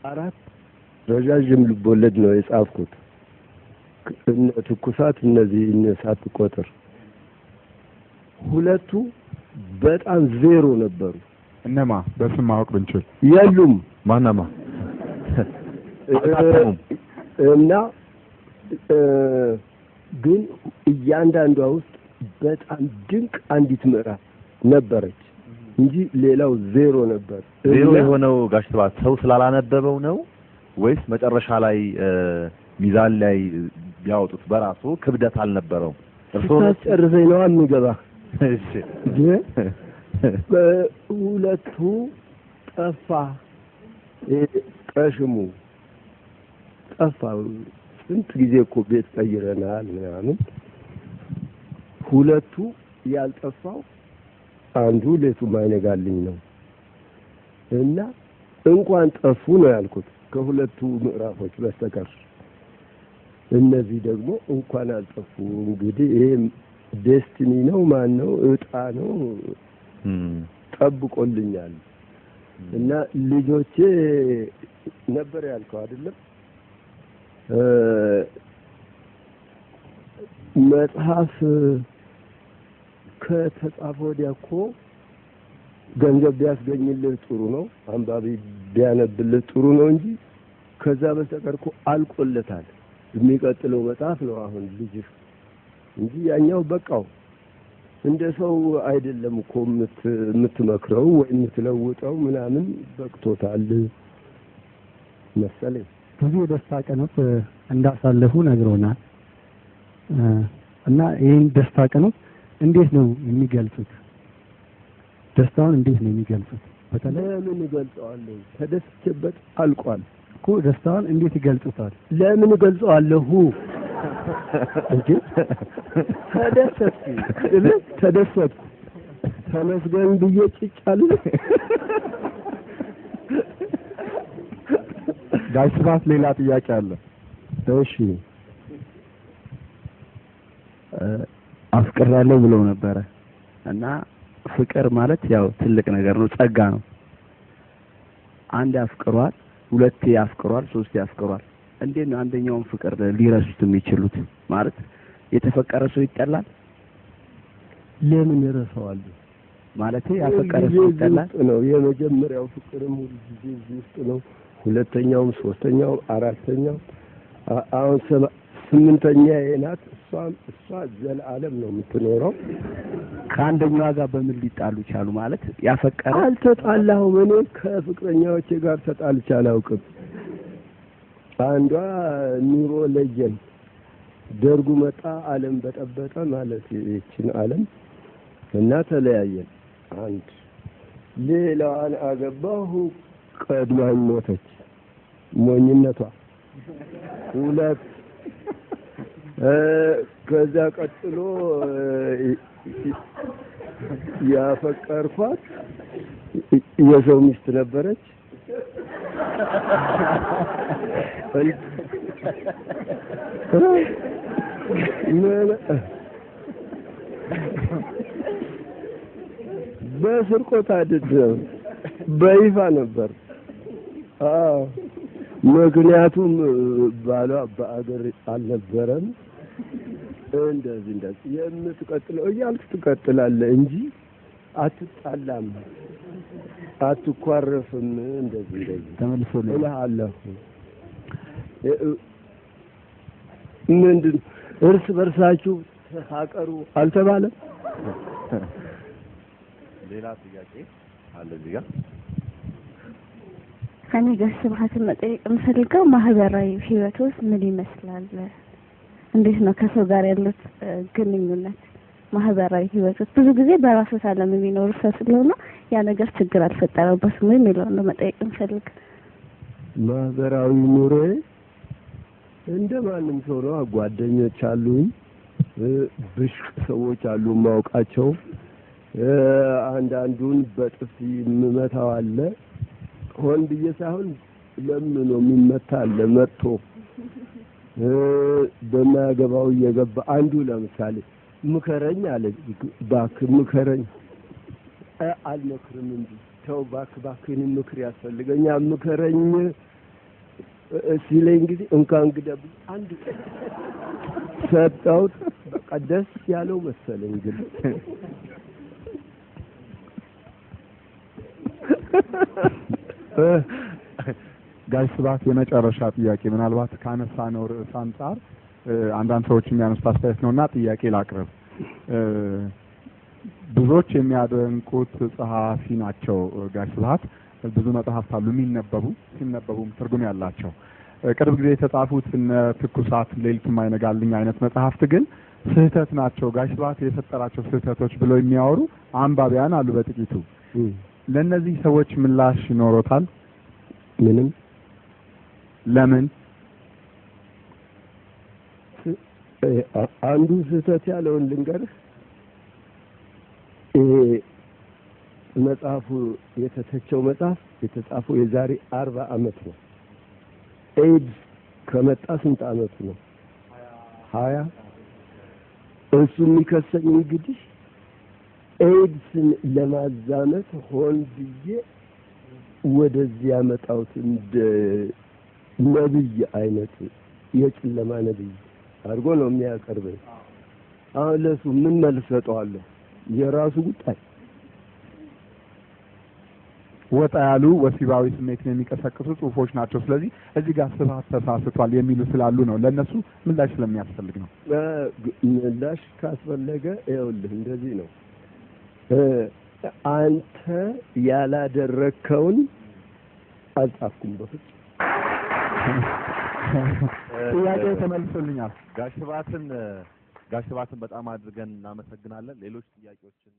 አራት ረዣዥም ልቦለድ ነው የጻፍኩት። እነ ትኩሳት እነዚህ ሳትቆጥር ሁለቱ በጣም ዜሮ ነበሩ። እነማ በስም ማወቅ ብንችል? የሉም። ማናማ አልታተሙም። እና ግን እያንዳንዷ ውስጥ በጣም ድንቅ አንዲት ምዕራፍ ነበረች እንጂ ሌላው ዜሮ ነበር። ዜሮ የሆነው ጋሽ ስብሐት ሰው ስላላነበበው ነው ወይስ መጨረሻ ላይ ሚዛን ላይ ቢያወጡት በራሱ ክብደት አልነበረውም? እርስዎ ስታስጨርሰኝ ነው የሚገባ። እሺ። ሁለቱ ጠፋ፣ ቀሽሙ ጠፋ። ስንት ጊዜ እኮ ቤት ቀይረናል ምናምን። ሁለቱ ያልጠፋው አንዱ ሌቱ ማይነጋልኝ ነው እና እንኳን ጠፉ ነው ያልኩት ከሁለቱ ምዕራፎች በስተቀር። እነዚህ ደግሞ እንኳን አልጠፉ። እንግዲህ ይሄ ዴስቲኒ ነው፣ ማን ነው እጣ ነው ጠብቆልኛል። እና ልጆቼ ነበር ያልከው አይደለም? መጽሐፍ ከተጻፈ ወዲያ እኮ ገንዘብ ቢያስገኝልህ ጥሩ ነው፣ አንባቢ ቢያነብልህ ጥሩ ነው እንጂ ከዛ በስተቀር እኮ አልቆለታል። የሚቀጥለው መጽሐፍ ነው አሁን ልጅህ እንጂ ያኛው በቃው። እንደ ሰው አይደለም እኮ የምትመክረው ወይ የምትለውጠው ምናምን፣ በቅቶታል መሰለኝ። ብዙ የደስታ ቀኖች እንዳሳለፉ ነግሮናል። እና ይህን ደስታ ቀኖች እንዴት ነው የሚገልጹት? ደስታውን እንዴት ነው የሚገልጹት? በተለይ ለምን እገልጸዋለሁ? ተደስቼበት አልቋል እኮ። ደስታውን እንዴት ይገልጹታል? ለምን እገልጸዋለሁ? እንዴ ተደሰትኩ ተደሰትኩ ተመስገን ብዬ ጭጭ አልልም። ጋሽ ስብሐት ሌላ ጥያቄ አለ። እሺ። አፍቅራለሁ ብለው ነበረ እና ፍቅር ማለት ያው ትልቅ ነገር ነው፣ ጸጋ ነው። አንድ አፍቅሯል፣ ሁለቴ አፍቅሯል፣ ሶስቴ አፍቅሯል። እንዴት ነው አንደኛውን ፍቅር ሊረሱት የሚችሉት? ማለት የተፈቀረ ሰው ይጠላል? ለምን እረሳዋለሁ? ማለት ያፈቀረ ሰው ይጠላል? ነው የመጀመሪያው ፍቅርም ሁሉ ጊዜ እዚህ ውስጥ ነው። ሁለተኛውም፣ ሶስተኛውም፣ አራተኛው አሁን ስምንተኛ ናት። እሷም እሷ ዘለዓለም ነው የምትኖረው። ከአንደኛዋ ጋር በምን ሊጣሉ ቻሉ? ማለት ያፈቀረ አልተጣላሁም። እኔ ከፍቅረኛዎቼ ጋር ተጣልቼ አላውቅም። አንዷ ኑሮ ለየን፣ ደርጉ መጣ፣ ዓለም በጠበጠ ማለት ይችን ዓለም እና ተለያየን። አንድ ሌላዋን አገባሁ፣ ቀድማኝ ሞተች። ሞኝነቷ። ሁለት ከዛ ቀጥሎ ያፈቀርኳት የሰው ሚስት ነበረች። በስርቆት አይደለም በይፋ ነበር። አዎ ምክንያቱም ባሏ በአገር አልነበረም። እንደዚህ እንደዚህ የምትቀጥለው እያልክ ትቀጥላለህ እንጂ አትጣላም፣ አትኳረፍም። እንደዚህ እንደዚህ ተመልሶ እልሃለሁ። ምንድን እርስ በርሳችሁ ተፋቀሩ አልተባለም? ሌላ ጥያቄ አለ እዚህ ጋር። እኔ ጋሽ ስብሐትን መጠየቅ የምፈልገው ማህበራዊ ህይወት ውስጥ ምን ይመስላል? እንዴት ነው ከሰው ጋር ያሉት ግንኙነት? ማህበራዊ ህይወት ውስጥ ብዙ ጊዜ በራሱ ዓለም የሚኖሩ ሰው ስለሆነ ያ ነገር ችግር አልፈጠረበትም ወይ የሚለውን ነው መጠየቅ የምፈልግ። ማህበራዊ ኑሮዬ እንደ ማንም ሰው ነው። ጓደኞች አሉኝ፣ ብሽቅ ሰዎች አሉ የማውቃቸው። አንዳንዱን በጥፊ የምመታው አለ። ሆን ብዬ ሳይሆን ለምኖ የሚመታ አለ መጥቶ በማያገባው እየገባ። አንዱ ለምሳሌ ምከረኝ አለ። እባክህ ምከረኝ። አልመክርም እንጂ ተው እባክህ እባክህ፣ እኔ ምክር ያስፈልገኛል ምከረኝ ሲለኝ ጊዜ እንካ እንግዳ ብዬ አንድ ሰጠሁት። በቃ ደስ ያለው መሰለኝ ግን። ጋሽ ስብሐት የመጨረሻ ጥያቄ፣ ምናልባት ካነሳነው ርዕስ አንጻር አንዳንድ ሰዎች የሚያነሱት አስተያየት ነውና ጥያቄ ላቅርብ። ብዙዎች የሚያደንቁት ጸሐፊ ናቸው ጋሽ ስብሐት። ብዙ መጽሐፍት አሉ የሚነበቡ፣ ሲነበቡም ትርጉም ያላቸው። ቅርብ ጊዜ የተጻፉት እነ ትኩሳት፣ ሌሊቱም አይነጋልኝ አይነት መጽሐፍት ግን ስህተት ናቸው፣ ጋሽ ስብሐት የፈጠራቸው ስህተቶች ብለው የሚያወሩ አንባቢያን አሉ በጥቂቱ። ለእነዚህ ሰዎች ምላሽ ይኖሮታል? ምንም። ለምን? አንዱ ስህተት ያለውን ልንገርህ። ይሄ መጽሐፉ የተተቸው መጽሐፍ የተጻፈው የዛሬ 40 ዓመት ነው። ኤድስ ከመጣ ስንት ዓመቱ ነው? 20። እሱ የሚከሰኝ እንግዲህ ኤድስን ለማዛመት ሆን ብዬ ወደዚህ ያመጣሁት እንደ ነብይ አይነት የጨለማ ነብይ አድርጎ ነው የሚያቀርበኝ። አሁን ለሱ ምን መልስ ሰጠዋለሁ? የራሱ ጉዳይ። ወጣ ያሉ ወሲባዊ ስሜትን የሚቀሰቅሱ ጽሁፎች ናቸው። ስለዚህ እዚህ ጋር ስብሐት ተሳስቷል የሚሉ ስላሉ ነው፣ ለእነሱ ምላሽ ስለሚያስፈልግ ነው። ምላሽ ካስፈለገ ይኸውልህ እንደዚህ ነው። አንተ ያላደረግከውን አልጻፍኩም በፍጹም። ጥያቄ ተመልሶልኛል። ጋሽ ስብሐትን በጣም አድርገን እናመሰግናለን። ሌሎች ጥያቄዎችና